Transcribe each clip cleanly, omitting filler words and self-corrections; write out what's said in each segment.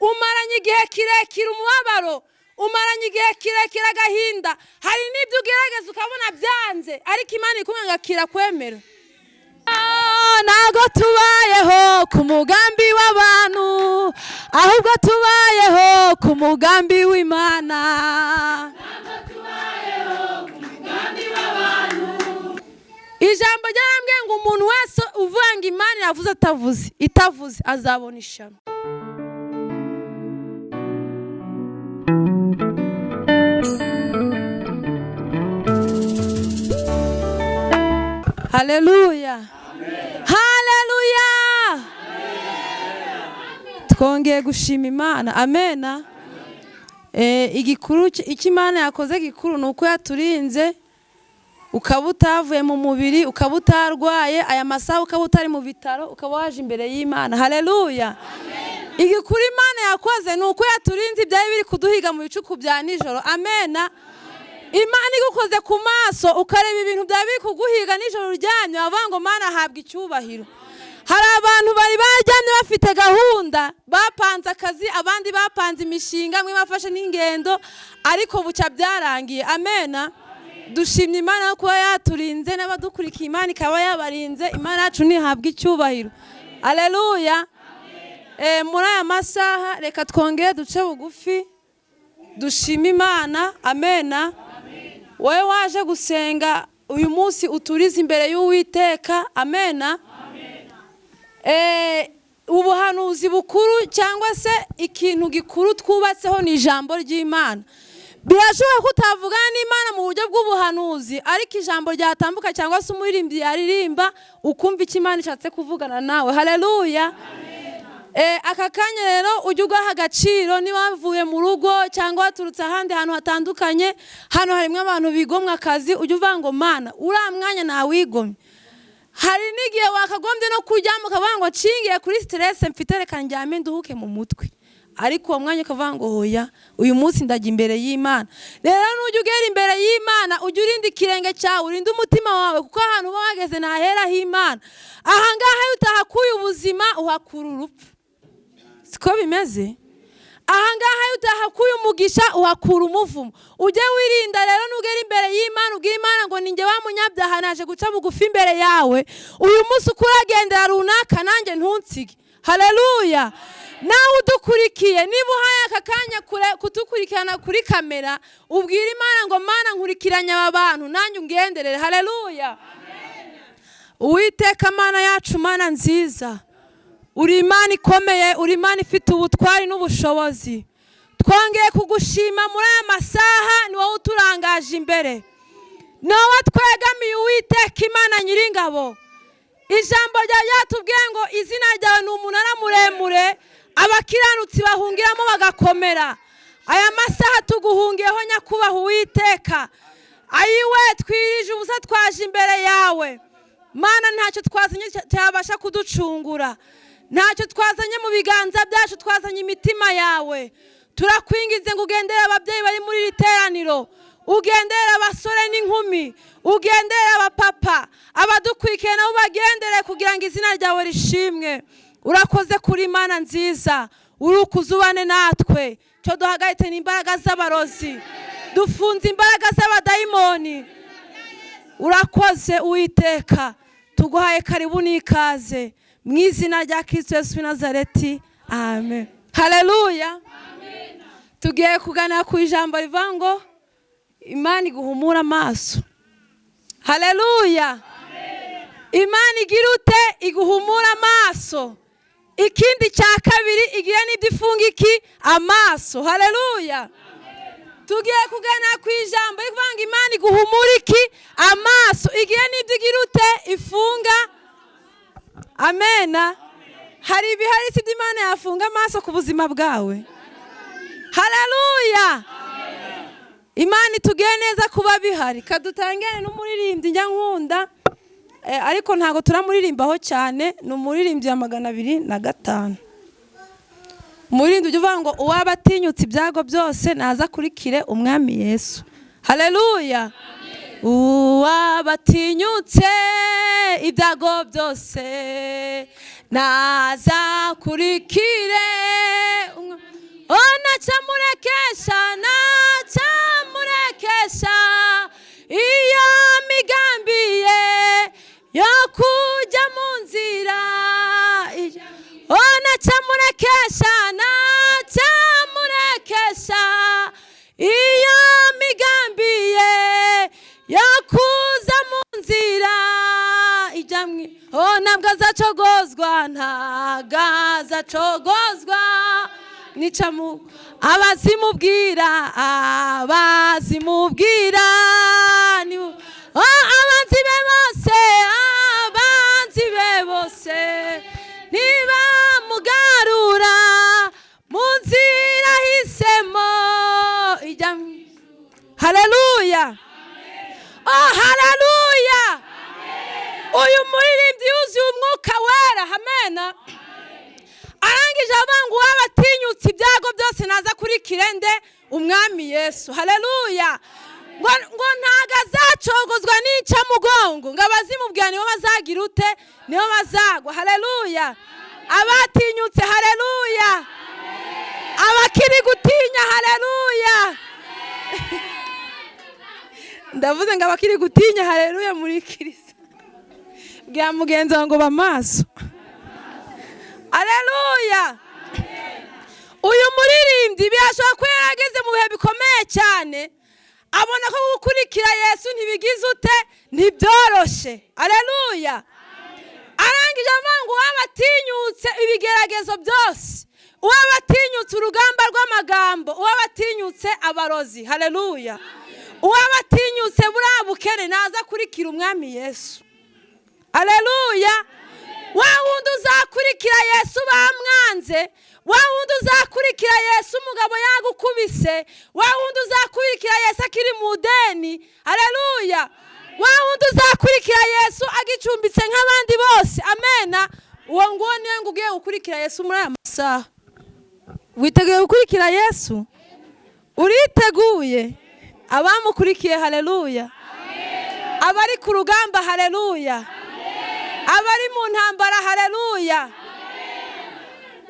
Umaranye igihe kirekire umubabaro, umaranye igihe kirekire agahinda, hari n'ibyo ugerageza ukabona byanze, ariko Imana ikumwe ngo akira kwemera. Ntago tubayeho ku mugambi w'abantu, ahubwo tubayeho ku mugambi w'Imana. Ijambo ryarambwiye ngo umuntu wese uvanga Imana yavuze atavuze, itavuze azabona ishano. Haleluya. Haleluya. Twongeye gushima Imana. Amena. Igikuru icyo Imana yakoze gikuru ni uko yaturinze, ukaba utavuye mu mubiri, ukaba utarwaye aya masaha, ukaba utari mu bitaro, ukaba waje imbere y'Imana. Haleluya. Igikuru Imana yakoze ni uko yaturinze ibyari biri kuduhiga mu bicuku bya nijoro. Amena. Imana igukoze ku maso ukareba ibintu byari biri kuguhiga nijoro uryamye, wavuga ngo Mana ahabwa icyubahiro. Hari abantu bari baryamye bafite gahunda, bapanze akazi, abandi bapanze imishinga, mwe bafashe n'ingendo, ariko bucya byarangiye. Amena. Dushimye Imana yo kuba yaturinze, n'abadukurikiye Imana ikaba yabarinze. Imana yacu ntihabwa icyubahiro. Haleluya. Muri aya masaha reka twongere duce bugufi dushime Imana. Amena. Wowe waje gusenga uyu munsi uturize imbere y'Uwiteka. Amena. Ubuhanuzi bukuru cyangwa se ikintu gikuru twubatseho ni ijambo ry'Imana. Birashoboka ko utavugana n'Imana mu buryo bw'ubuhanuzi, ariko ijambo ryatambuka cyangwa se umuririmbyi yaririmba ukumva icyo Imana ishatse kuvugana nawe. Haleluya. Aka kanya rero ujye ugaha agaciro, niba wavuye mu rugo cyangwa waturutse ahandi hantu hatandukanye, hano harimo abantu bigomwa akazi, ujye uvuga ngo Mana uriya mwanya nawigomye. Hari n'igihe wakagombye no kuryama ukavuga ngo nshingiye kuri stress mfite, reka ndyame nduhuke mu mutwe, ariko uwo mwanya ukavuga ngo hoya, uyu munsi ndajya imbere y'Imana. Rero nujya ugera imbere y'Imana ujye urinda ikirenge cyawe, urinde umutima wawe, kuko ahantu uba wageze ntaheraho Imana. Aha ngaha iyo utahakuye ubuzima uhakura urupfu, siko bimeze. Aha ngaha iyo utahakuye umugisha uhakura umuvumo. Ujye wirinda rero nugera imbere y'Imana ubwire Imana ngo ninjye wa munyabyaha naje guca bugufi imbere yawe, uyu munsi uko uragendera runaka nanjye ntunsige. Haleluya. Nawe udukurikiye, niba uhaye aka kanya kudukurikirana kuri kamera, ubwire Imana ngo Mana nkurikiranye aba bantu nanjye ungenderere. Haleluya. Uwiteka Mana yacu, Mana nziza, uri Imana ikomeye, uri Imana ifite ubutwari n'ubushobozi. Twongeye kugushima muri aya masaha, ni wowe uturangaje imbere, ni wowe twegamiye Uwiteka Imana nyiringabo. Ijambo ryawe ryatubwiye ngo izina ryawe ni umunara muremure abakiranutsi bahungiramo bagakomera. Aya masaha tuguhungiyeho nyakubahwa Uwiteka. Ayiwe twirije ubusa twaje imbere yawe Mana, ntacyo twazanye cyabasha kuducungura, ntacyo twazanye mu biganza byacu, twazanye imitima yawe. Turakwinginze ngo ugendere ababyeyi bari muri iri teraniro, ugendere abasore n'inkumi, ugendere abapapa, abadukurikiye nabo bagendere kugira ngo izina ryawe rishimwe. Urakoze kuri Imana nziza, urukuze ubane natwe. Cyo duhagaritse n'imbaraga z'abarozi, dufunze imbaraga z'abadayimoni. Urakoze Uwiteka, tuguhaye karibu n'ikaze mu izina rya Kristo Yesu w'i Nazareti, amen. Haleluya. Tugiye kuganira ku ijambo rivuga ngo Imana iguhumura amaso. Haleluya. Imana igira ute? Iguhumura amaso. Ikindi cya kabiri igira n'ibyo ifunga iki? Amaso. Haleluya. Tugiye kuganira ku ijambo rivuga ngo Imana iguhumura iki? Amaso. Igira n'ibyo igira ute? Ifunga. Amena. Hari ibihari si ibyo Imana yafunga amaso ku buzima bwawe. Haleluya. Imana itugiye neza kuba bihari. Kadutangire n'umuririmbyi njya nkunda, ariko ntago turamuririmbaho cyane, ni umuririmbyi wa 205. Umuririmbyi ujya uvuga ngo uwaba atinyutse ibyago byose naza akurikire Umwami Yesu. Haleluya. Uwaba atinyutse ibyago byose naza akurikire Umwami. Ntacamurekesha, ntacamurekesha iyo migambi ye yo kujya mu nzira. Oh, ntacamurekesha, ntacamurekesha iyo migambi ye yo kuza mu nzira ijya. Oh, ntabwo azacogozwa, ntabwo azacogozwa nicamu. Abazimubwira, abazimubwira ni oh, abanzi be bose, abanzi be bose ntibamugarura mu nzira ahisemo ijya. Haleluya! Oh, haleluya! Uyu muririmbyi yuzuye Umwuka Wera, amena. Arangije avuga ngo uwaba atinyutse ibyago byose naza kuri kirende Umwami Yesu. Haleluya! Ngo ntago azacogozwa n'incamugongo, ngo abazimubwira nibo bazagira ute? Nibo bazagwa. Haleluya! Abatinyutse, haleluya! Abakiri gutinya, haleluya! Ndavuze ngo abakiri gutinya, haleluya! Muri Kirisito, bwira mugenzi wawe ngo bamaso. Haleluya! Uyu muririmbyi birashoboka ko yarageze mu bihe bikomeye cyane, abona ko gukurikira Yesu ntibigize ute? Ntibyoroshe. Haleluya! Arangije avuga ngo uwaba atinyutse ibigeragezo byose, uwaba atinyutse urugamba rw'amagambo, uwaba atinyutse abarozi, haleluya, uwaba atinyutse buriya bukene, naza akurikira Umwami Yesu. Haleluya! Wa wundi uzakurikira Yesu bamwanze, wa wundi uzakurikira Yesu umugabo yagukubise, wa wundi uzakurikira Yesu akiri mu deni, haleluya, wa wundi uzakurikira Yesu agicumbitse nk'abandi bose, amena, uwo nguwo niwe ngo ugiye gukurikira Yesu muri aya masaha. Witeguye gukurikira Yesu? Uriteguye? Abamukurikiye, haleluya! Abari ku rugamba, haleluya! Abari mu ntambara, haleluya!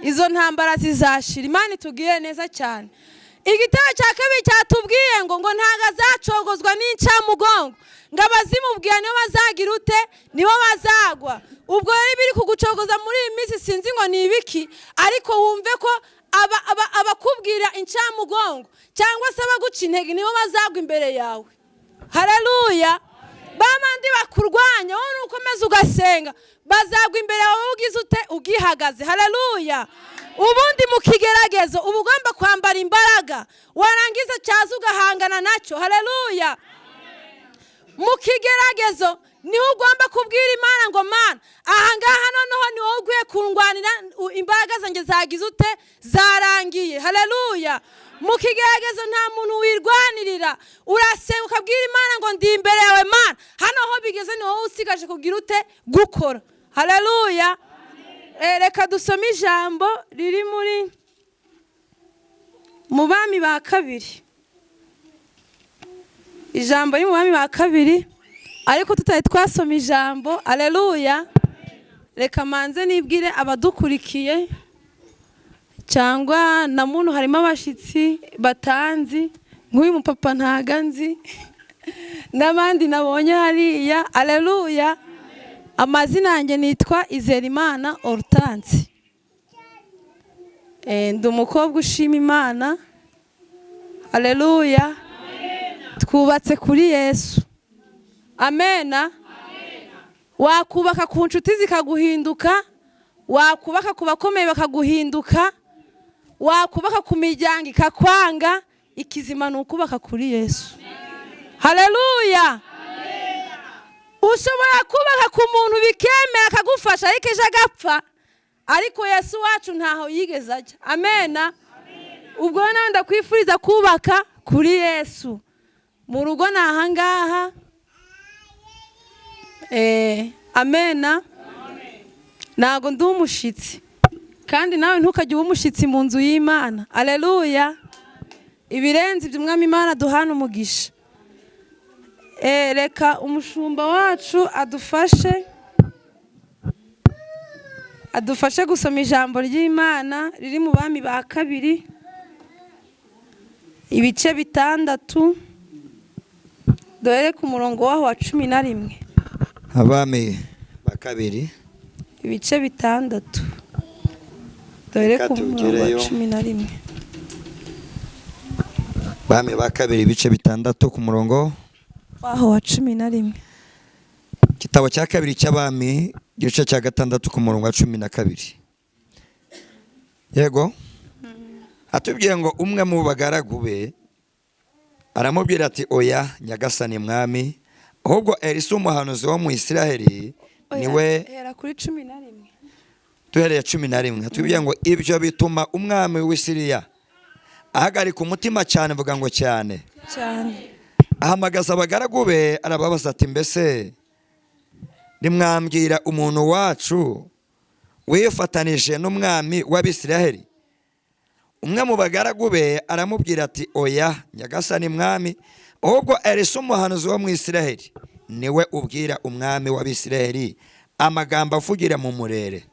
Izo ntambara zizashira. Imana itugirire neza cyane. Igitabo cya kabiri cyatubwiye ngo ntabwo azacogozwa n'incamugongo, ngo abazimubwira nibo bazagira ute? Nibo bazagwa. Ubwo rero ibiri kugucogoza muri iyi minsi sinzi ngo ni ibiki, ariko wumve ko abakubwira incamugongo cyangwa se abaguca intege nibo bazagwa imbere yawe. Haleluya! Babandi bakurwanya, wowe nukomeza ugasenga, bazagwa imbere yawe ugize ute? Ugihagaze. Haleluya! Ubundi mu kigeragezo uba ugomba kwambara imbaraga, warangiza cyaza ugahangana nacyo. Haleluya! Mu kigeragezo niho ugomba kubwira Imana ngo: "Mana, ahangaha noneho ni wowe ugiye kundwanira, imbaraga zanjye zagize ute? Zarangiye." Haleluya! Mu kigeragezo nta muntu wirwanirira, urasenga ukabwira Imana ngo: "Ndi imbere yawe Mana, hano aho bigeze ni wowe usigaje kugira ute? Gukora." Haleluya! Reka dusome ijambo riri muri mu Bami ba Kabiri, ijambo riri mu Bami ba Kabiri. Ariko tutari twasoma ijambo, aleluya, reka manze nibwire abadukurikiye cyangwa na muntu harimo abashyitsi batanzi, nk'uyu mupapa ntago nzi n'abandi nabonye hariya. Aleluya! Amazina yanjye nitwa Izerimana Hortense. Ndi umukobwa ushima Imana. Aleluya! Twubatse kuri Yesu, amena. Wakubaka ku nshuti zikaguhinduka, wakubaka ku bakomeye bakaguhinduka, wakubaka ku miryango ikakwanga, ikizima ni ukubaka kuri Yesu. Haleluya! Ushobora kubaka ku muntu bikemera akagufasha, ariko ejo agapfa, ariko Yesu wacu ntaho yigeze ajya. Amena. Ubwo nawe ndakwifuriza kubaka kuri Yesu. Mu rugo ni ahangaha. Amena. Ntabwo ndi umushyitsi, kandi nawe ntukajye uba umushyitsi mu nzu y'Imana. Aleluya! Ibirenze ibyo, Umwami Imana duhana umugisha. Reka umushumba wacu adufashe gusoma ijambo ry'Imana riri mu Bami ba Kabiri. Ibice 6, duhere ku murongo waho wa 11. Abami ba kabiri Ibice 6, duhere Reka ku murongo wa tugereyo. 11. Bami ba kabiri, ibice 6, ku murongo Waho wa 11. Igitabo cya kabiri cy'Abami, igice cya 6, ku murongo wa 12. Yego, atubwiye ngo umwe mu bagaragu be aramubwira ati: "Oya, nyagasani mwami, ahubwo Elisa umuhanuzi wo mu Isiraheli niwe." Hera kuri 11. Duhereye 11, atubwiye ngo ibyo bituma umwami w'Isiriya ahagarika umutima cyane. Mvuga ngo cyane. Cyane. Ahamagaza abagaragu be, arababaza ati: "Mbese nimwambwira umuntu wacu wifatanije n'umwami w'Abisiraheli?" Umwe mu bagaragu be aramubwira ati: "Oya, nyagasani mwami, ahubwo Elisa umuhanuzi wo mu Isiraheli niwe ubwira umwami w'Abisiraheli amagambo avugira mu murere."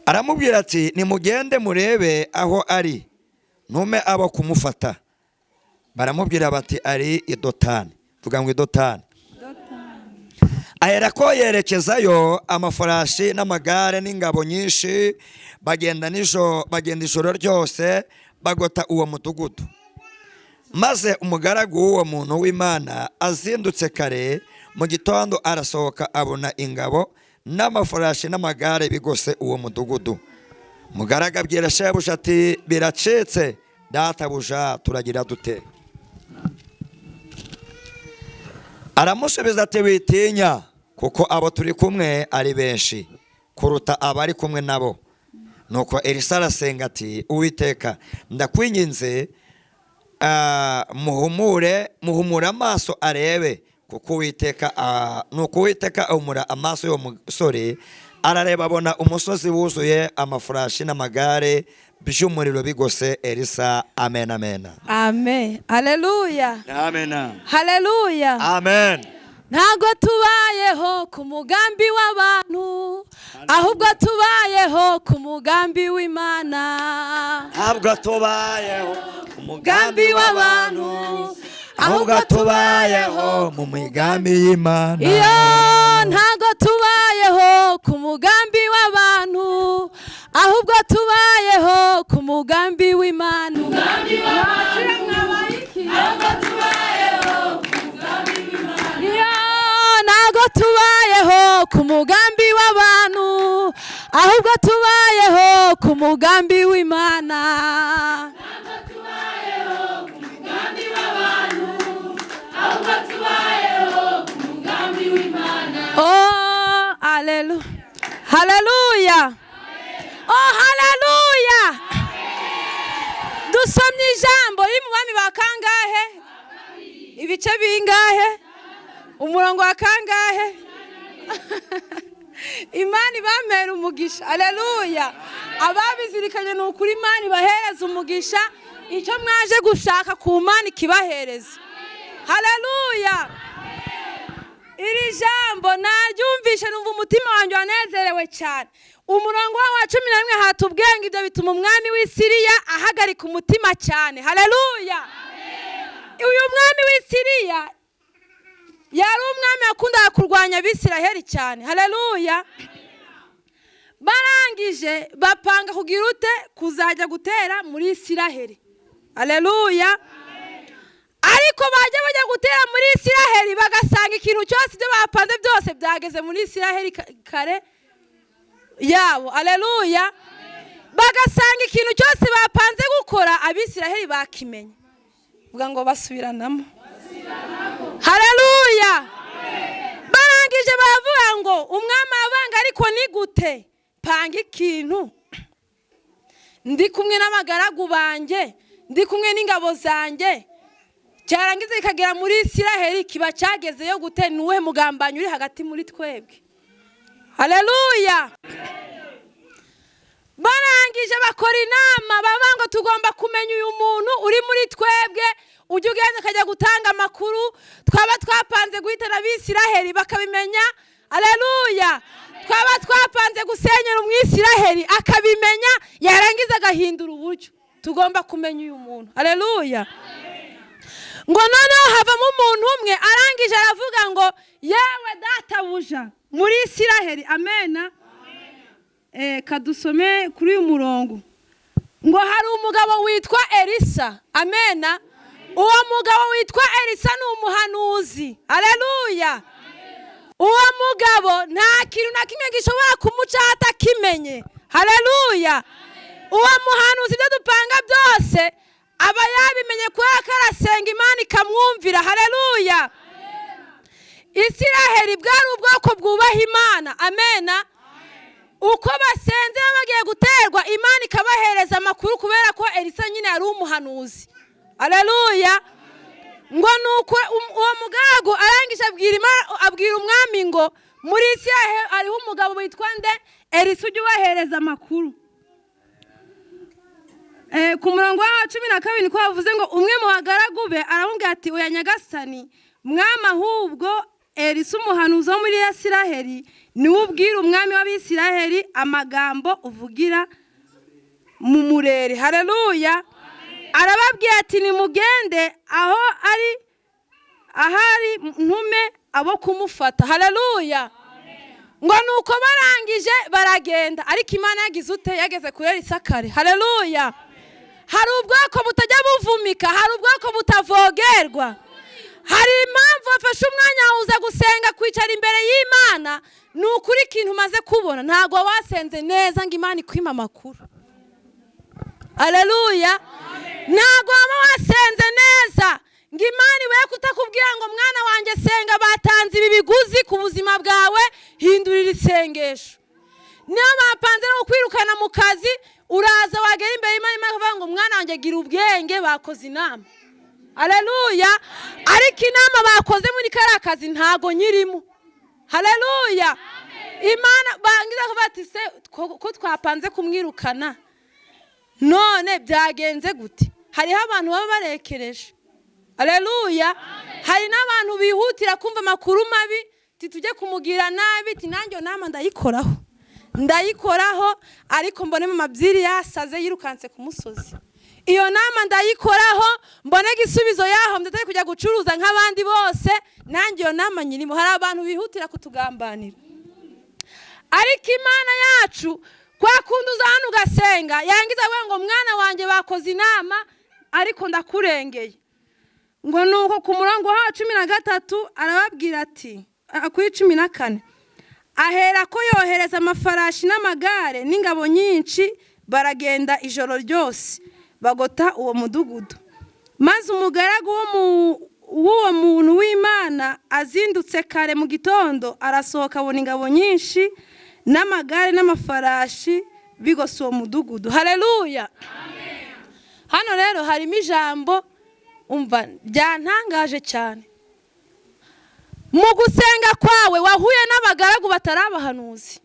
Aramubwira ati: "Nimugende murebe aho ari, ntume abo kumufata." Baramubwira bati: "Ari i Dotani." Vuga ngo i Dotani. Aherako yerekezayo amafarashi n'amagare n'ingabo nyinshi, bagenda nijoro, bagenda ijoro ryose, bagota uwo mudugudu. Maze umugaragu w'uwo muntu w'Imana azindutse kare mu gitondo, arasohoka, abona ingabo n'amafarashi n'amagare bigose uwo mudugudu. Umugaragu abwira shebuja ati: "Biracitse, databuja, turagira dute?" Aramusubiza ati: "Witinya, kuko abo turi kumwe ari benshi kuruta abari kumwe nabo." Nuko Elisa arasenga ati: "Uwiteka, ndakwinginze, muhumure, muhumure amaso arebe." Kuko Uwiteka, nuko Uwiteka ahumura amaso y'uwo musore, arareba, abona umusozi wuzuye amafurashi n'amagare by'umuriro bigose Elisa. Amen, amen. Amen, haleluya. Amen. Haleluya. Amen. Ntabwo tubayeho ku mugambi w'abantu, ahubwo tubayeho ku mugambi w'Imana. Ntabwo tubayeho ku mugambi w'abantu, ahubwo tubayeho mu migambi y'Imana. Iyo ntabwo tubayeho ku mugambi w'abantu, ahubwo tubayeho ku mugambi w'Imana. Iyo ntabwo tubayeho ku mugambi w'abantu, ahubwo tubayeho ku mugambi w'Imana. Oh, haleluya. Haleluya. Oh, haleluya. Dusomye ijambo riri mu Bami ba kangahe? Ibice bingahe? Umurongo wa kangahe? Imana ibamera umugisha. Haleluya. Ababizirikanye, ni ukuri Imana ibahereza umugisha. Icyo mwaje gushaka ku Mana ikibahereza. Haleluya. Iri jambo naryumvishe, numva umutima wanjye wanezerewe cyane. Umurongo wa 11 hatubwiye ngo ibyo bituma umwami w'i Siriya ahagarika umutima cyane. Haleluya. Uyu mwami w'i Siriya yari umwami wakundaga kurwanya Abisiraheli cyane. Haleluya. Barangije bapanga kugira ute? Kuzajya gutera muri Isiraheli. Haleluya. Ariko bajya bajya gutera muri Isiraheli, bagasanga ikintu cyose, ibyo bapanze byose byageze muri Isiraheli kare yabo. Haleluya. Bagasanga ikintu cyose bapanze gukora, Abisiraheli bakimenye. Vuga ngo basubiranamo. Haleluya. Barangije baravuga ngo umwami abanga, ariko ni gute panga ikintu ndi kumwe n'abagaragu banjye, ndi kumwe n'ingabo zanjye, cyarangiza kikagera muri Isiraheli kiba cyagezeyo gute? Ni uwuhe mugambanyi uri hagati muri twebwe? Haleluya. Barangije bakora inama, bavuga ngo tugomba kumenya uyu muntu uri muri twebwe, ujya ugenda akajya gutanga amakuru, twaba twapanze guhitana Abisiraheli bakabimenya. Haleluya. Twaba twapanze gusenyera Umwisiraheli akabimenya, yarangiza agahindura uburyo. Tugomba kumenya uyu muntu. Haleluya. Ngo noneho havamo umuntu umwe arangije aravuga ngo yewe databuja muri Isiraheli. Amena. Kadusome kuri uyu murongo. Ngo hari umugabo witwa Elisa. Amena. Uwo mugabo witwa Elisa ni umuhanuzi. Haleluya. Uwo mugabo nta kintu na kimwe gishobora kumuca atakimenye. Haleluya. Uwo muhanuzi ibyo dupanga byose aba yabimenye kubera ko arasenga Imana ikamwumvira. Haleluya. Isiraheli bwari ubwoko bwubaha Imana. Amena. Uko basenze bagiye guterwa, Imana ikabahereza amakuru kubera ko Elisa nyine yari umuhanuzi. Haleluya. Ngo nuko uwo mugaragu arangije abwira umwami ngo muri Isiraheli hariho umugabo witwa nde? Elisa, ujya ubahereza amakuru. Ku murongo wa 12 niko bavuze ngo umwe mu bagaragu be aramubwira ati oya nyagasani mwami, ahubwo Elisa umuhanuzi wo muri Isiraheli niwe ubwira umwami w'Abisiraheli amagambo uvugira mu murere. Haleluya. Arababwira ati nimugende aho ari ahari ntume abo kumufata. Haleluya. Ngo nuko barangije baragenda, ariko Imana yagize ute? Yageze kuri Elisa kare. Haleluya. Hari ubwoko butajya buvumika, hari ubwoko butavogerwa. Hari impamvu wafashe umwanya uza gusenga, kwicara imbere y'Imana. Ni ukuri ikintu umaze kubona ntabwo wasenze neza ngo Imana ikwime amakuru. Haleluya. Ntabwo waba wasenze neza ngo Imana iwe kutakubwira ngo mwana wanjye senga, batanze ibi biguzi ku buzima bwawe, hindurira isengesho. Niyo bapanze no kwirukana mu kazi, uraza wagera imbere y'Imana, Imana ikavuga ngo mwana wanjye gira ubwenge, bakoze inama. Haleluya. Ariko inama bakoze muri kariya kazi ntago nyirimo. Haleluya. Imana bangiza kuvuga ati se ko twapanze kumwirukana none byagenze gute? Hariho abantu baba barekereje. Haleluya. Hari n'abantu bihutira kumva amakuru mabi, titujye kumugira nabi, ti nanjye nama ndayikoraho, ndayikoraho, ariko mbone mu mabyiri yasaze yirukanse ku musozi. Iyo nama ndayikoraho, mbone igisubizo yaho, ndatari kujya gucuruza nk'abandi bose, nanjye iyo nama nyirimo. Hari abantu bihutira kutugambanira, ariko Imana yacu kwa kundi uza hano ugasenga, yangiza avuga ngo mwana wanjye bakoze inama ariko ndakurengeye. Ngo nuko ku murongo wa 13 arababwira ati kuri 14 ahera ko yohereza amafarashi n'amagare n'ingabo nyinshi, baragenda ijoro ryose bagota uwo mudugudu. Maze umugaragu w'uwo muntu w'Imana azindutse kare mu gitondo arasohoka, abona ingabo nyinshi n'amagare n'amafarashi bigose uwo mudugudu. Haleluya. Hano rero harimo ijambo umva byantangaje cyane. Mu gusenga kwawe wahuye n'abagaragu batarabahanuzi,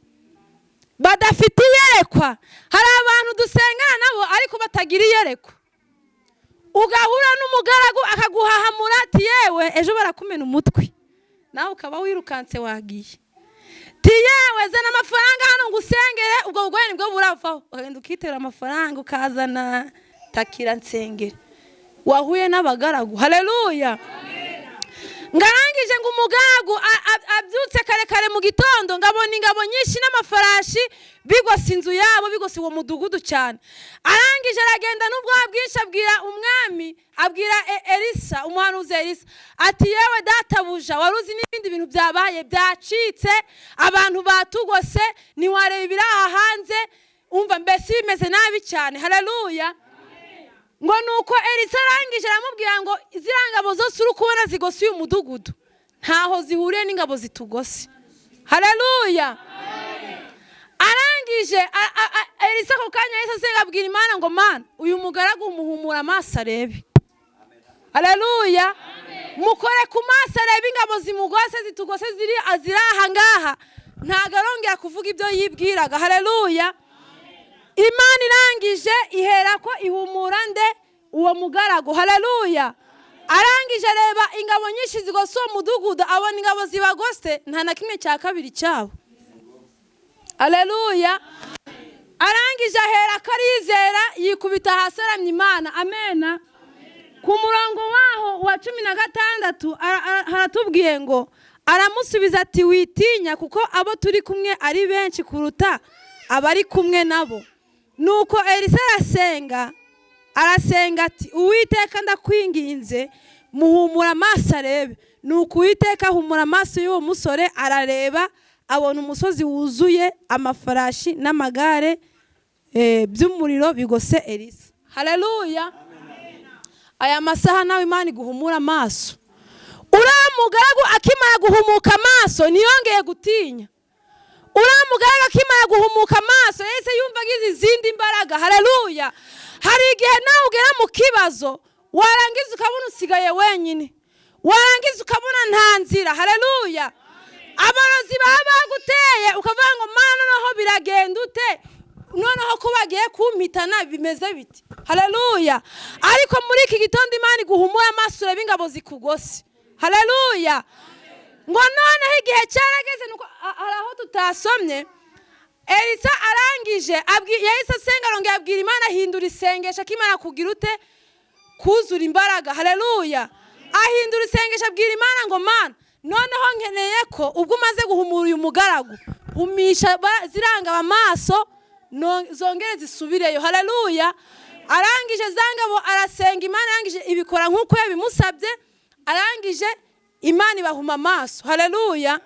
badafite iyerekwa. Hari abantu dusengana nabo ariko batagira iyerekwa. Ugahura n'umugaragu akaguhahamura ati yewe ejo barakumena umutwe, nawe ukaba wirukanse wagiye. Ti yewe zana amafaranga hano ngusengere, ubwo bugwayi nibwo buravaho, ukagenda ukitera amafaranga ukazana takira nsengere. Wahuye n'abagaragu. Haleluya. Ngarangije ngo umugaragu abyutse kare kare mu gitondo, ngabona ingabo nyinshi n'amafarashi bigose inzu yabo, bigose uwo mudugudu cyane. Arangije aragenda n'ubwoba bwinshi abwira umwami, abwira Elisa, umuhanuzi Elisa, ati yewe databuja, wari uzi n'ibindi bintu byabaye byacitse, abantu batugose, ntiwareba ibiri aha hanze, umva mbese bimeze nabi cyane. Haleluya. Ngo nuko Elisa arangije aramubwira ngo ziriya ngabo zose uri kubona zigose uyu mudugudu ntaho zihuriye n'ingabo zitugose. Haleluya. Arangije Elisa ako kanya yahise asenga abwira Imana ngo Mana uyu mugaragu umuhumura amaso arebe. Haleluya. Mukore ku maso arebe ingabo zimugose zitugose ziri aha ngaha, ntago arongera kuvuga ibyo yibwiraga. Haleluya. Imana irangije ihera ko ihumura nde uwo mugaragu. Haleluya. Arangije areba ingabo nyinshi zigose uwo mudugudu, abona ingabo zibagose nta na kimwe cya kabiri cyabo. Haleluya. Arangije ahera akarizera, yikubita hasi aramya Imana. Amena. Ku murongo waho wa 16 haratubwiye ngo aramusubiza ati witinya, kuko abo turi kumwe ari benshi kuruta abari kumwe nabo. Nuko Elisa arasenga, arasenga ati Uwiteka ndakwinginze, muhumura amaso arebe. Nuko Uwiteka ahumura amaso y'uwo musore, arareba, abona umusozi wuzuye amafarashi n'amagare by'umuriro bigose Elisa. Haleluya. Aya masaha nawe Imana iguhumura amaso. Uriya mugaragu akimara guhumuka amaso ntiyongeye gutinya. Uriya mugaragu akimara guhumuka amaso yahise yumva agize izindi mbaraga. Haleluya. Hari igihe nawe ugera mu kibazo, warangiza ukabona usigaye wenyine, warangiza ukabona nta nzira. Haleluya. Abarozi baba baguteye, ukavuga ngo Mana noneho biragenda ute, noneho ko bagiye kumpitana bimeze biti. Haleluya. Ariko muri iki gitondo Imana iguhumura amaso urebe ingabo zikugose. Haleluya. Ngo noneho igihe cyarageze, nuko hari aho tutasomye, Elisa arangije yahise asenga, arongera abwira Imana, ahindura isengesho akimara kugira ute, kuzura imbaraga. Haleluya. Ahindura isengesho abwira Imana ngo Mana noneho nkeneye ko ubwo umaze guhumura uyu mugaragu, humisha zirangaba amaso zongere zisubireyo. Haleluya. Arangije zangabo arasenga Imana, arangije ibikora nk'uko yabimusabye, arangije Imana ibahuma amaso. Haleluya.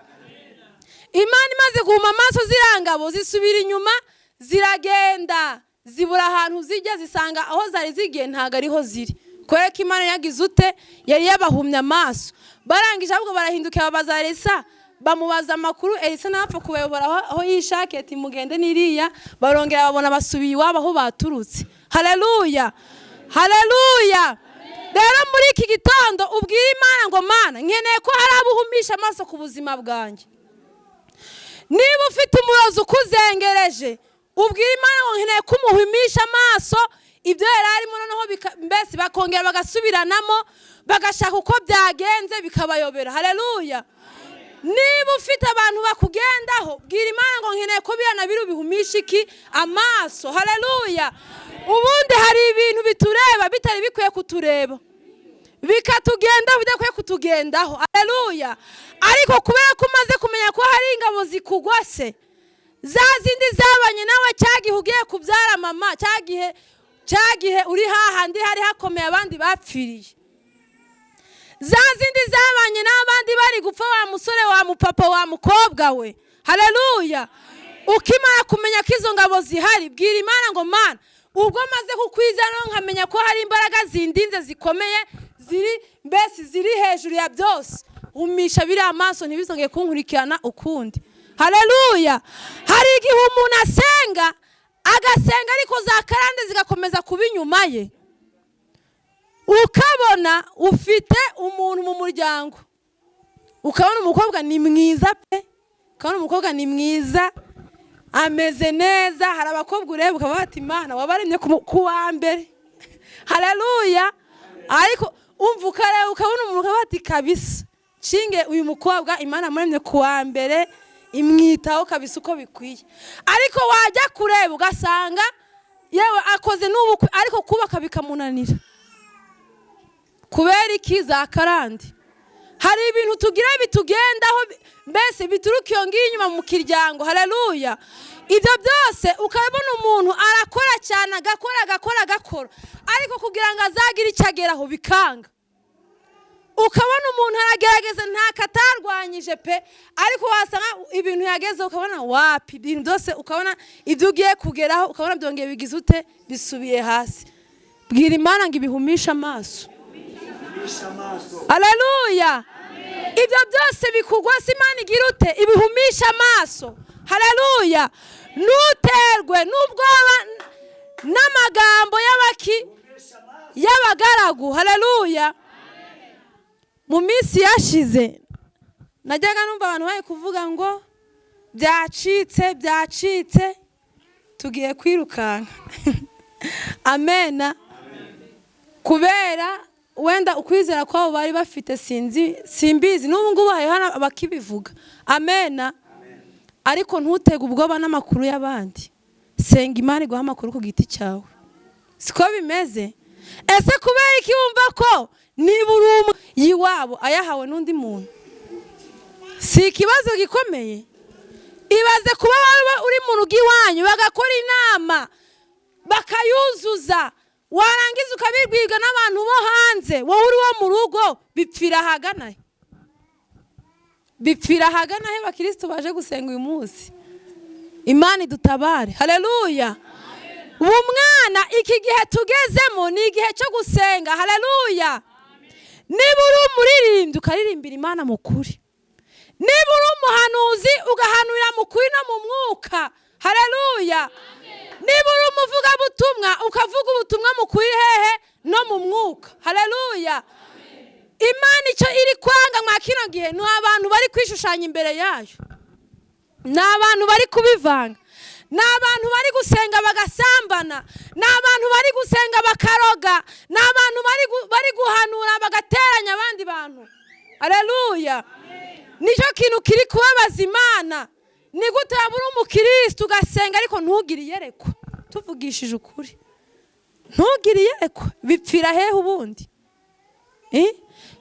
Imana imaze guhuma amaso zirangabo zisubira inyuma, ziragenda zibura ahantu zijya, zisanga aho zari zigiye ntago ariho ziri, kubera ko Imana yagize ute, yari yabahumye amaso. Barangije ahubwo barahindukira babaza Elisa, bamubaza amakuru. Elisa ntapfa kubayobora aho yishakiye, ati mugende niriya. Barongera babona basubiye iwabo aho baturutse. Haleluya. Haleluya. Rero muri iki gitondo ubwire Imana ngo Mana nkeneye ko hari abo uhumisha amaso ku buzima bwanjye. Niba ufite umurozi ukuzengereje, ubwire Imana ngo nkeneye ko umuhumisha amaso, ibyo yari arimo noneho mbese bakongera bagasubiranamo, bagashaka uko byagenze bikabayobera. Haleluya. Niba ufite abantu bakugendaho, bwira Imana ngo nkeneye ko biriya na biriya ubihumisha iki amaso. Haleluya. Ubundi hari ibintu bitureba bitari bikwiye kutureba, bikatugendaho bidakwiye kutugendaho. Haleluya. Ariko kubera ko umaze kumenya ko hari ingabo zikugose, za zindi zabanye nawe cya gihe ugiye kubyara mama, cya gihe uri hahandi hari hakomeye abandi bapfiriye, za zindi zabanye n'abandi bari gupfa, wa musore wa mupapa wa mukobwa we. Haleluya. Ukimara kumenya ko izo ngabo zihari, bwira Imana ngo Mana ubwo maze kukwizana nkamenya ko hari imbaraga zindinze zikomeye, ziri mbese ziri hejuru ya byose, humisha biriya amaso ntibizongeye kunkurikirana ukundi. Haleluya. Hari igihe umuntu asenga agasenga ariko za karande zigakomeza kuba inyuma ye, ukabona ufite umuntu mu muryango, ukabona umukobwa ni mwiza pe, ukabona umukobwa ni mwiza ameze neza. Hari abakobwa ureba ukavuga ati Imana wabaremye ku wa mbere. Haleluya. Ariko umva ukareba ukabona umuntu ukavuga ati kabisa nshinge uyu mukobwa Imana amuremye ku wa mbere, imwitaho kabisa uko bikwiye. Ariko wajya kureba ugasanga yewe akoze n'ubukwe, ariko kubaka bikamunanira. Kubera iki? Za karande. Hari ibintu tugira bitugendaho mbese bituruka iyo ngiyo inyuma mu kiryango. Haleluya. Ibyo byose ukabona umuntu arakora cyane, agakora agakora agakora, ariko kugira ngo azagire icyo ageraho bikanga. Ukabona umuntu aragerageza ntako atarwanyije pe, ariko wasanga ibintu yagezeho ukabona wapi, ibintu byose ukabona ibyo ugiye kugeraho ukabona byongeye bigize ute, bisubiye hasi. Bwira Imana ngo ibihumishe amaso. Haleluya. Ibyo byose bikugwa se Imana igira ute, ibihumisha amaso. Haleluya. Ntuterwe n'ubwoba n'amagambo y'abaki y'abagaragu. Haleluya. Mu minsi yashize najyaga numva abantu bari kuvuga ngo byacitse byacitse tugiye kwirukanka. Amena. Kubera wenda ukwizera kwabo bari bafite sinzi simbizi, n'ubu ngubu hariho abakibivuga. Amena. Ariko ntutege ubwoba n'amakuru y'abandi. Senga Imana iguha amakuru ku giti cyawe. Siko bimeze? Ese kubera iki wumva ko niba uri umwe y'iwabo ayahawe n'undi muntu? Si ikibazo gikomeye? Ibaze kuba waba uri mu rugo iwanyu, bagakora inama bakayuzuza, warangiza ukabibwirwa n'abantu bo hanze, wowe uri wo mu rugo. Bipfira ahagana he? Bipfira ahagana he? Bakirisitu baje gusenga uyu munsi, Imana idutabare. Haleluya! Ubu mwana, iki gihe tugezemo ni igihe cyo gusenga. Haleluya! Niba uri umuririmbyi, ukaririmbira Imana mu kuri. Niba uri umuhanuzi, ugahanurira mu kuri no mu mwuka. Haleluya! Niba uri umuvugabutumwa, ukavuga ubutumwa mu kuri hehe no mu mwuka. Haleluya! Imana icyo iri kwanga mwa kino gihe ni abantu bari kwishushanya imbere yayo, ni abantu bari kubivanga, ni abantu bari gusenga bagasambana, ni abantu bari gusenga bakaroga, ni abantu bari guhanura bagateranya abandi bantu. Haleluya! Nicyo kintu kiri kubabaza Imana. Ni gute waba uri umukirisitu ugasenga ariko ntugire iyerekwa? Tuvugishije ukuri, ntugire iyerekwa, bipfira hehe ubundi?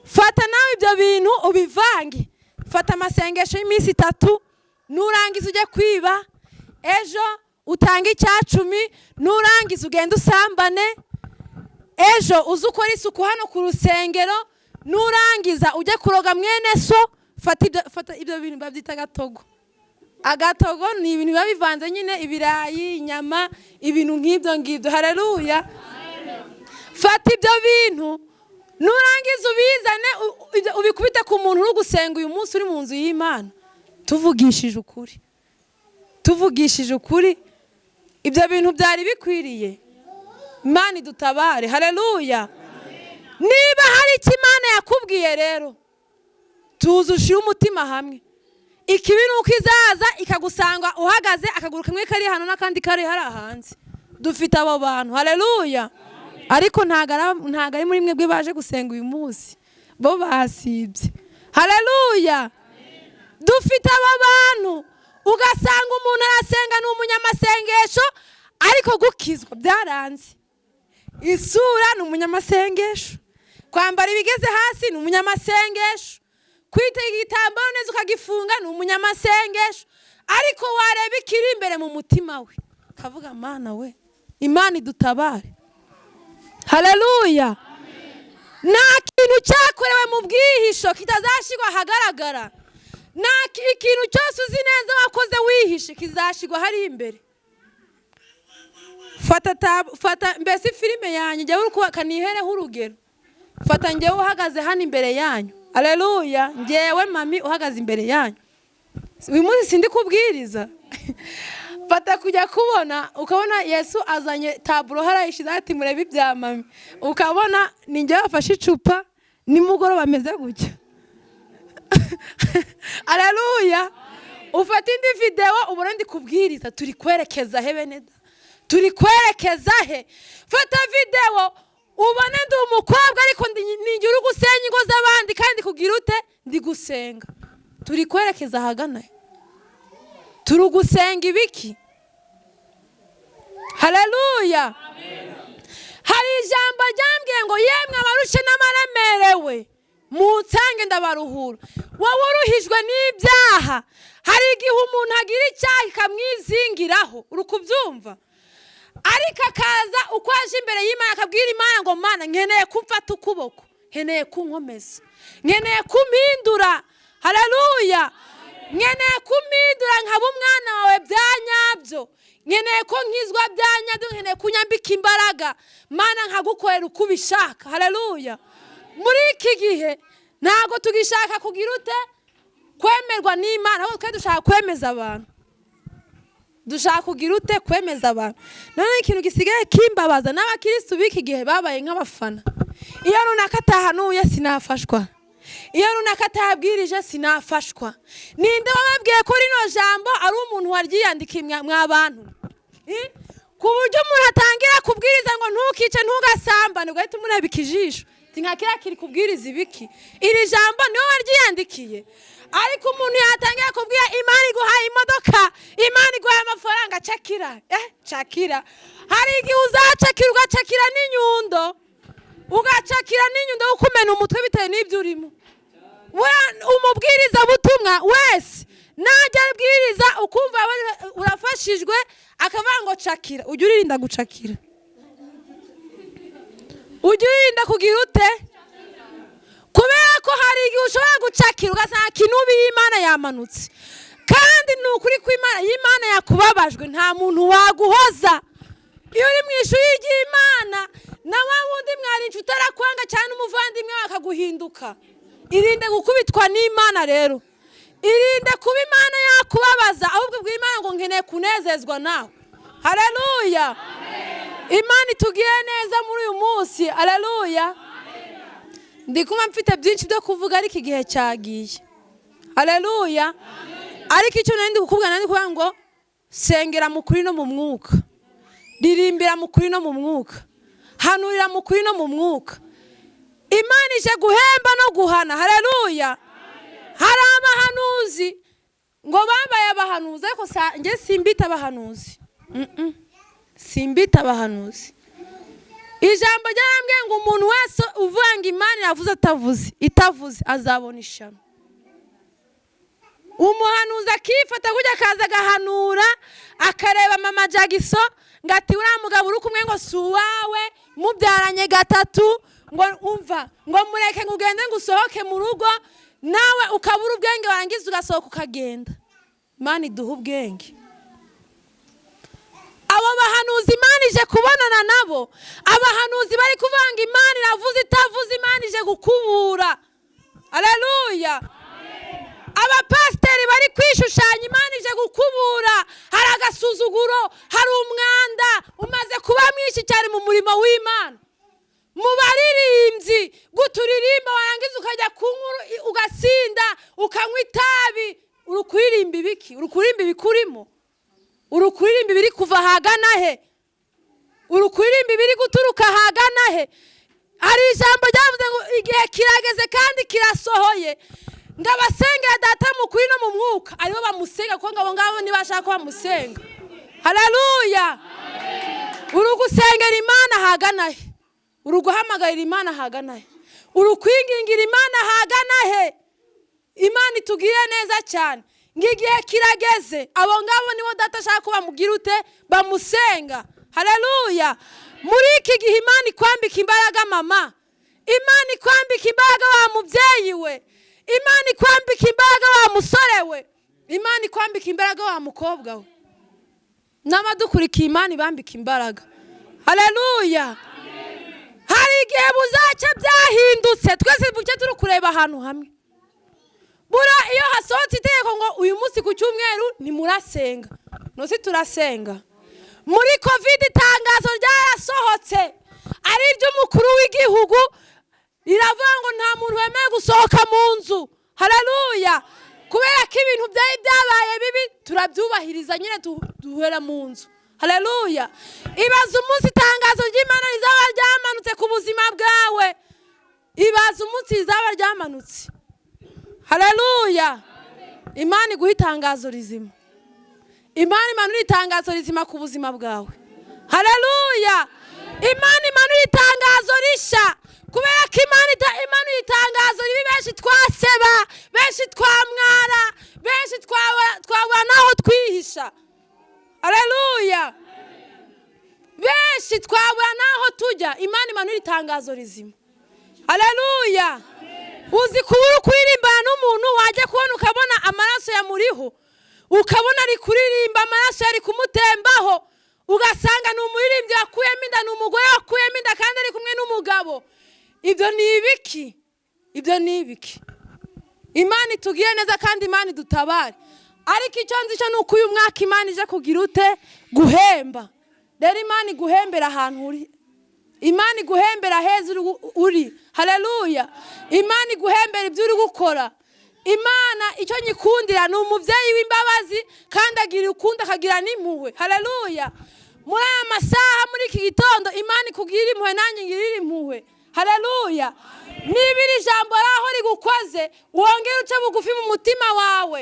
Fata nawe ibyo bintu ubivange. Fata amasengesho y'iminsi 3, nurangiza ujye kwiba, ejo utange 10, nurangiza ugende usambane, ejo uze ukore isuku hano ku rusengero, nurangiza ujye kuroga mwene so. Fata ibyo bintu babyita agatogo. Agatogo ni ibintu biba bivanze nyine, ibirayi, inyama, ibintu nk'ibyo ngibyo. Haleluya! Fata ibyo bintu, nurangiza ubizane, ubikubite ku muntu uri gusenga uyu munsi, uri mu nzu y'Imana. Tuvugishije ukuri, tuvugishije ukuri, ibyo bintu byari bikwiriye? Imana idutabare. Haleluya! Niba hari icyo Imana yakubwiye rero, tuzi ushyire umutima hamwe. Ikibi ni uko izaza ikagusanga uhagaze, akaguru kamwe kari hano n'akandi kari hariya hanze. Dufite abo bantu. Haleluya! Ariko ntago ari muri mwebwe baje gusenga uyu munsi, bo basibye. Haleluya! Dufite abo bantu, ugasanga umuntu arasenga, ni umunyamasengesho, ariko gukizwa byaranze. Isura ni umunyamasengesho, kwambara ibigeze hasi ni umunyamasengesho, kwitega igitambaro neza ukagifunga ni umunyamasengesho, ariko wareba ikiri imbere mu mutima we ukavuga: "Mana we!" Imana idutabare. Haleluya! Nta kintu cyakorewe mu bwihisho kitazashyirwa ahagaragara. Nta ikintu cyose uzi neza wakoze wihishe kizashyirwa hariya imbere. Fata mbese filime yanjye, njyewe uri kubaka, nihereho urugero. Fata njyewe uhagaze hano imbere yanyu. Haleluya! Njyewe mami uhagaze imbere yanyu uyu munsi, sindi kubwiriza. Fata kujya kubona ukabona Yesu azanye taburo harayishize, ati: "Murebe ibya mami." Ukabona ni njyewe wafashe icupa nimugoroba ameze gutya. Haleluya! Ufata indi videwo, ubona ndi kubwiriza. Turi kwerekeza he, bene da? Turi kwerekeza he? Fata videwo, ubone ndi umukobwa, ariko ninjye uri gusenya ingo z'abandi, kandi kugira ute? Ndi gusenga. Turi kwerekeza ahagana he? Turi gusenga ibiki? Haleluya! Hari ijambo ryambwiye ngo: "Yemwe abarushe n'abaremerewe, munsange ndabaruhura." Wowe uruhijwe n'ibyaha, hari igihe umuntu agira icyaha ikamwizingiraho, uri kubyumva, ariko akaza uko aje imbere y'Imana akabwira Imana ngo: "Mana, nkeneye ko umfata ukuboko, nkeneye ko unkomeza, nkeneye ko umpindura." Haleluya! "Nkeneye ko umpindura nkaba umwana wawe bya nyabyo, nkeneye ko nkizwa bya nyabyo, nkeneye ko unyambika imbaraga, Mana, nkagukorera uko ubishaka." Haleluya! Muri iki gihe ntabwo tugishaka kugira ute? Kwemerwa n'Imana, ahubwo twe dushaka kwemeza abantu. Dushaka kugira ute? Kwemeza abantu. Noneho ikintu gisigaye kimbabaza, n'abakirisitu b'iki gihe babaye nk'abafana. Iyo runaka atahanuye sinafashwa, iyo runaka atabwirije sinafashwa. Ninde wababwiye ko rino jambo ari umuntu waryiyandikiye mwa bantu? Ku buryo umuntu atangira kubwiriza ngo ntukice, ntugasambane, ugahita umureba ikijisho uti nka kiriya kiri kubwiriza ibiki? Iri jambo niwe waryiyandikiye? Ariko umuntu yatangira kubwira Imana iguhaye imodoka, Imana iguhaye amafaranga, cakira, cakira. Hari igihe uzacakira ugacakira n'inyundo, ugacakira n'inyundo yo kumena umutwe bitewe n'ibyo urimo. Umubwiriza butumwa wese najya abwiriza ukumva urafashijwe, akavuga ngo cakira, ujye uririnda gucakira, ujye uririnda kugira ute, kubera ko hari igihe ushobora gucakira ugasanga kinubi y'Imana yamanutse. Kandi ni ukuri kw'Imana, iyo Imana yakubabajwe nta muntu waguhoza. Iyo uri mu ishuri ry'Imana na wa wundi mwari inshuti arakwanga cyane, umuvandimwe we akaguhinduka. Irinde gukubitwa n'Imana rero, irinde kuba Imana yakubabaza, ahubwo ubwira Imana ngo nkeneye kunezezwa nawe. Haleluya! Imana itugire neza muri uyu munsi. Haleluya! Ndi kuba mfite byinshi byo kuvuga ariko igihe cyagiye. Haleluya! Ariko icyo nari ndi kukubwira, nari ndi kuvuga ngo sengera mu kuri no mu mwuka, ririmbira mu kuri no mu mwuka, hanurira mu kuri no mu mwuka. Imana ije guhemba no guhana. Haleluya! Hari abahanuzi ngo babaye abahanuzi, ariko njye simbita abahanuzi. Simbita abahanuzi. Ijambo ryarambwiye ngo umuntu wese uvuga ngo Imana iravuze atavuze, itavuze, azabona ishyano. Umuhanuzi akifata gutya akaza agahanura, akareba mama Jagiso ngo ati uriya mugabo uri kumwe ngo si uwawe, mubyaranye gatatu, ngo umva ngo mureke ngo ugende ngo usohoke mu rugo, nawe ukabura ubwenge warangiza ugasohoka ukagenda. Imana iduha ubwenge. Abo bahanuzi Imana ije kubonana nabo, abahanuzi bari kuvanga Imana iravuze itavuze, Imana ije gukubura. Haleluya! Abapasiteri bari kwishushanya, Imana ije gukubura. Hari agasuzuguro, hari umwanda umaze kuba mwinshi cyane mu murimo w'Imana. Mu baririmbyi guturirimba warangiza ukajya kunywa ugasinda, ukanywa itabi, uri kuririmba ibiki? Uri kuririmba ibikurimo? Uri kuririmba ibiri kuva ahagana he? Uri kuririmba ibiri guturuka ahagana he? Hari ijambo ryavuze ngo igihe kirageze kandi kirasohoye ngo abasengera data mu kuri no mu mwuka aribo bamusenga, kuko ngabo ngabo ntibashaka ko bamusenga. Haleluya! Uri gusengera Imana ahagana he? Uri guhamagarira Imana ahagana he? Uri kwingingira Imana ahagana he? Imana itugirire neza cyane. Ngo igihe kirageze, abo ngabo nibo data ashaka ko bamugira ute? Bamusenga. Haleluya! Muri iki gihe Imana ikwambika imbaraga mama, Imana ikwambika imbaraga wa mubyeyi we, Imana ikwambika imbaraga wa musore we, Imana ikwambika imbaraga wa mukobwa we. N'abadukurikiye Imana ibambika imbaraga. Haleluya! Hari igihe buzacya byahindutse, twese bucye turi kureba ahantu hamwe. Bura iyo hasohotse itegeko ngo uyu munsi ku cyumweru ntimurasenga, ntusi turasenga. Muri covid itangazo ryarasohotse ari iry'umukuru w'igihugu, riravuga ngo nta muntu wemewe gusohoka mu nzu. Haleluya! Kubera ko ibintu byari byabaye bibi, turabyubahiriza nyine, duhera mu nzu. Haleluya! Ibaze umunsi itangazo ry'Imana rizaba ryamanutse ku buzima bwawe, ibaze umunsi rizaba ryamanutse. Haleluya! Imana iguha itangazo rizima, Imana imanura itangazo rizima ku buzima bwawe. Haleluya! Imana imanura itangazo rishya, kubera ko Imana imanura itangazo ribi, benshi twaseba, benshi twamwara, benshi twabura n'aho twihisha. Haleluya! Benshi twabura n'aho tujya. Imana imanura itangazo rizima. Haleluya! Uzi kuba uri kuririmbana n'umuntu, wajya kubona ukabona amaraso yamuriho, ukabona ari kuririmba amaraso yari kumutembaho, ugasanga ni umuririmbyi wakuyemo inda, ni umugore wakuyemo inda kandi ari kumwe n'umugabo. Ibyo ni ibiki? Ibyo ni ibiki? Imana itugire neza kandi Imana idutabare. Ariko icyo nzi cyo ni uko uyu mwaka Imana ije kugira ute? Guhemba. Rero Imana iguhembera ahantu uri, Imana iguhembera heza uri. Haleluya! Imana iguhembera ibyo uri gukora. Imana icyo nyikundira ni umubyeyi w'imbabazi, kandi agira urukundo akagira n'impuhwe. Haleluya! Muri aya masaha, muri iki gitondo, Imana ikugirira impuhwe, nanjye ngirira impuhwe. Haleluya! Niba iri jambo ari aho rigukoze, wongere uce bugufi mu mutima wawe,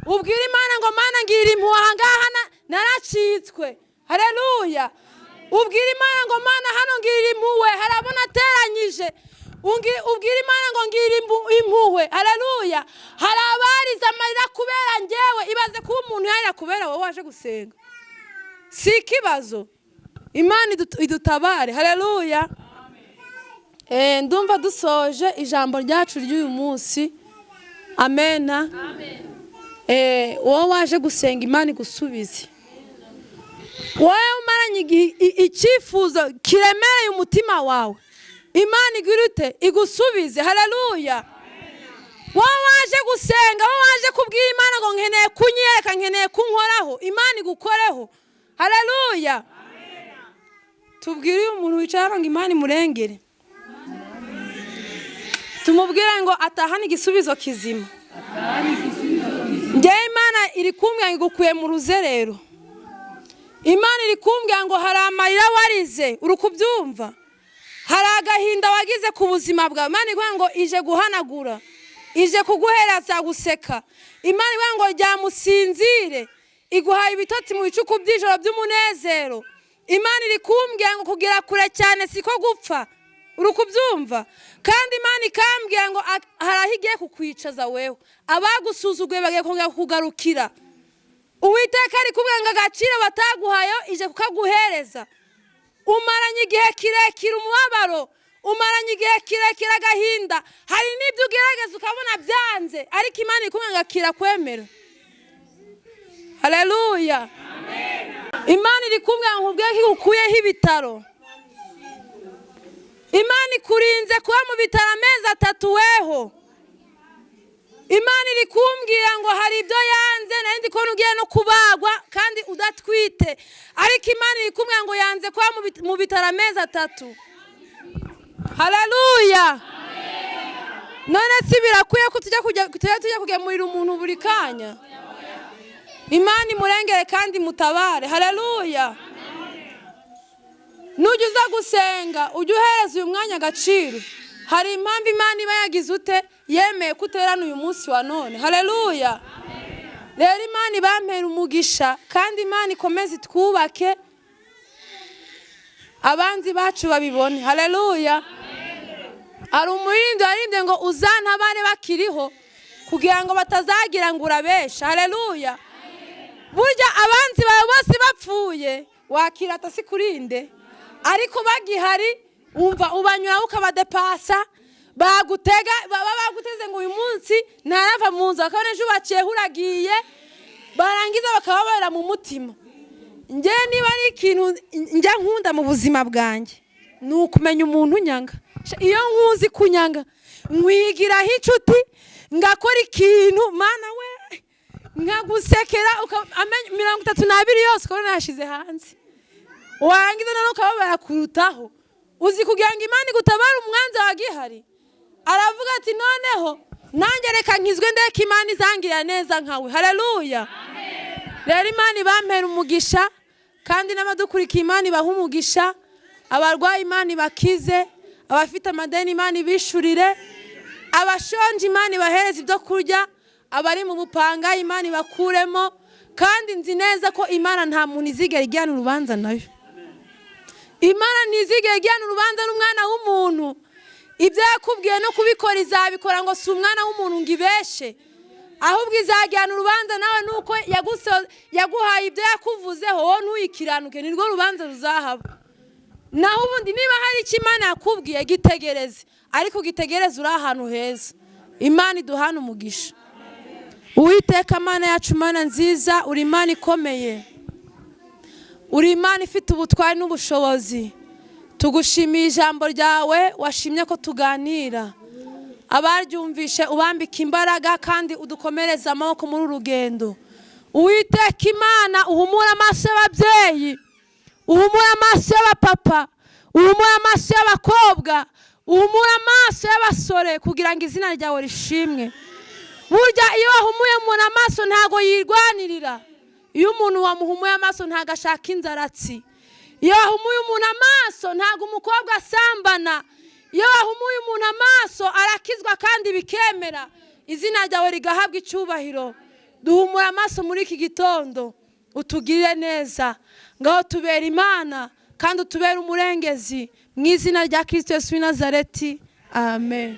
ubwire Imana ngo: "Mana, ngirira impuhwe, aha ngaha naracitswe." Haleluya! Ubwire Imana ngo: "Mana, hano ngirira impuhwe, hari abo nateranyije." Ubwire Imana ngo: "Ngirira impuhwe." Haleluya! Hari abarize amarira kubera njyewe. Ibaze kuba umuntu yarira kubera wowe waje gusenga, si ikibazo. Imana idutabare. Haleluya! Ndumva dusoje ijambo ryacu ry'uyu munsi. Amena. Wowe waje gusenga, Imana igusubize. Wowe umaranye igihe icyifuzo kiremereye umutima wawe, Imana igira ute? Igusubize. Haleluya! Wowe waje gusenga, wowe waje kubwira Imana ngo: "Nkeneye kunyereka, nkeneye kunkoraho," Imana igukoreho. Haleluya! Tubwire uyu muntu wicaye hano ngo Imana imurengere, tumubwire ngo atahane igisubizo kizima. Njyewe Imana iri kumbwira ngo igukuye mu ruzerero. Imana iri kumbwira ngo hari amarira warize, uri kubyumva? Hari agahinda wagize ku buzima bwawe. Imana ikuvuga ngo ije guhanagura, ije kuguhereza guseka. Imana ivuga ngo ryamusinzire, iguhaye ibitotsi mu bicuku by'ijoro by'umunezero. Imana iri kumbwira ngo kugera kure cyane siko gupfa, uri kubyumva? Kandi Imana ikambwira ngo hari aho igiye kukwicaza wewe, abagusuzuguye bagiye kongera kukugarukira. Uwiteka ari kubwira ngo agaciro bataguhaye ije kukaguhereza. Umaranye igihe kirekire umubabaro, umaranye igihe kirekire agahinda, hari n'ibyo ugerageza ukabona byanze, ariko Imana iri kumwe ngo akira kwemera. Haleluya! Imana iri kumwe ngo nkubwire ko igukuyeho ibitaro. Imana ikurinze kuba mu bitaro amezi 3 weho. Imana iri kumbwira ngo hari ibyo yanze, nari ndi kubona ugiye no kubagwa kandi udatwite, ariko Imana iri kumbwira ngo yanze kuba mu bitaro amezi 3. Haleluya! None si birakwiye ko tujya kugemurira umuntu buri kanya? Imana imurengere kandi mutabare. Haleluya! Nujya uza gusenga, ujye uhereza uyu mwanya agaciro. Hari impamvu Imana iba yagize ute? Yemeye ko uterana uyu munsi wa none. Haleluya! Rero Imana ibampera umugisha, kandi Imana ikomeze itwubake, abanzi bacu babibone. Haleluya! Hari umuririmbyi waririmbye ngo: "Uzantabare bakiriho kugira ngo batazagira ngo urabesha." Haleluya! Burya abanzi bawe bose bapfuye wakirata si kurinde, ariko bagihari umva ubanyuraho ukabadepasa, bagutega, baba baguteze ngo uyu munsi ntarava mu nzu, bakabona ejo baciyeho uragiye, barangiza bakababarira mu mutima. Njye niba ari ikintu njya nkunda mu buzima bwanjye, ni ukumenya umuntu unyanga. Iyo nkuzi kunyanga, nkwigiraho inshuti, ngakora ikintu, Mana we, nkagusekera 32 yose ukabona yashize hanze, warangiza noneho ukababara kurutaho. Uzi kugira ngo Imana igutabare umwanzi wawe agihari? Aravuga ati: "Noneho nanjye reka nkizwe, ndeke Imana izangirira neza nkawe." Haleluya! Rero Imana ibampera umugisha, kandi n'abadukurikiye Imana ibaha umugisha. Abarwayi Imana ibakize, abafite amadeni Imana ibishurire, abashonje Imana ibahereze ibyo kurya, abari mu bupanga Imana ibakuremo. Kandi nzi neza ko Imana nta muntu izigera ijyana urubanza nayo. Imana ntizigera ijyana urubanza n'umwana w'umuntu. Ibyo yakubwiye no kubikora izabikora, ngo si umwana w'umuntu ngo ibeshe, ahubwo izajyana urubanza nawe nuko yaguhaye ibyo yakuvuzeho, wowe ntuyikiranuke, nirwo rubanza ruzahaba. Naho ubundi niba hari icyo Imana yakubwiye, gitegereze, ariko gitegereze uri ahantu heza. Imana iduhane umugisha. Uwiteka Mana yacu, Mana nziza, uri Imana ikomeye, uri Imana ifite ubutwari n'ubushobozi. Tugushimiye ijambo ryawe washimye ko tuganira. Abaryumvishe ubambika imbaraga, kandi udukomereze amaboko muri uru rugendo. Uwiteka Imana, uhumure amaso y'ababyeyi, uhumure amaso y'abapapa, uhumure amaso y'abakobwa, uhumure amaso y'abasore, kugira ngo izina ryawe rishimwe. Burya iyo wahumuye umuntu amaso ntago yirwanirira. Iyo umuntu wamuhumuye amaso ntago ashaka inzaratsi. Iyo wahumuye umuntu amaso, ntabwo umukobwa asambana. Iyo wahumuye umuntu amaso, arakizwa kandi bikemera, izina ryawe rigahabwa icyubahiro. Duhumura amaso muri iki gitondo, utugirire neza. Ngaho tubera Imana kandi utubere umurengezi, mu izina rya Kirisito Yesu w'i Nazareti, amen.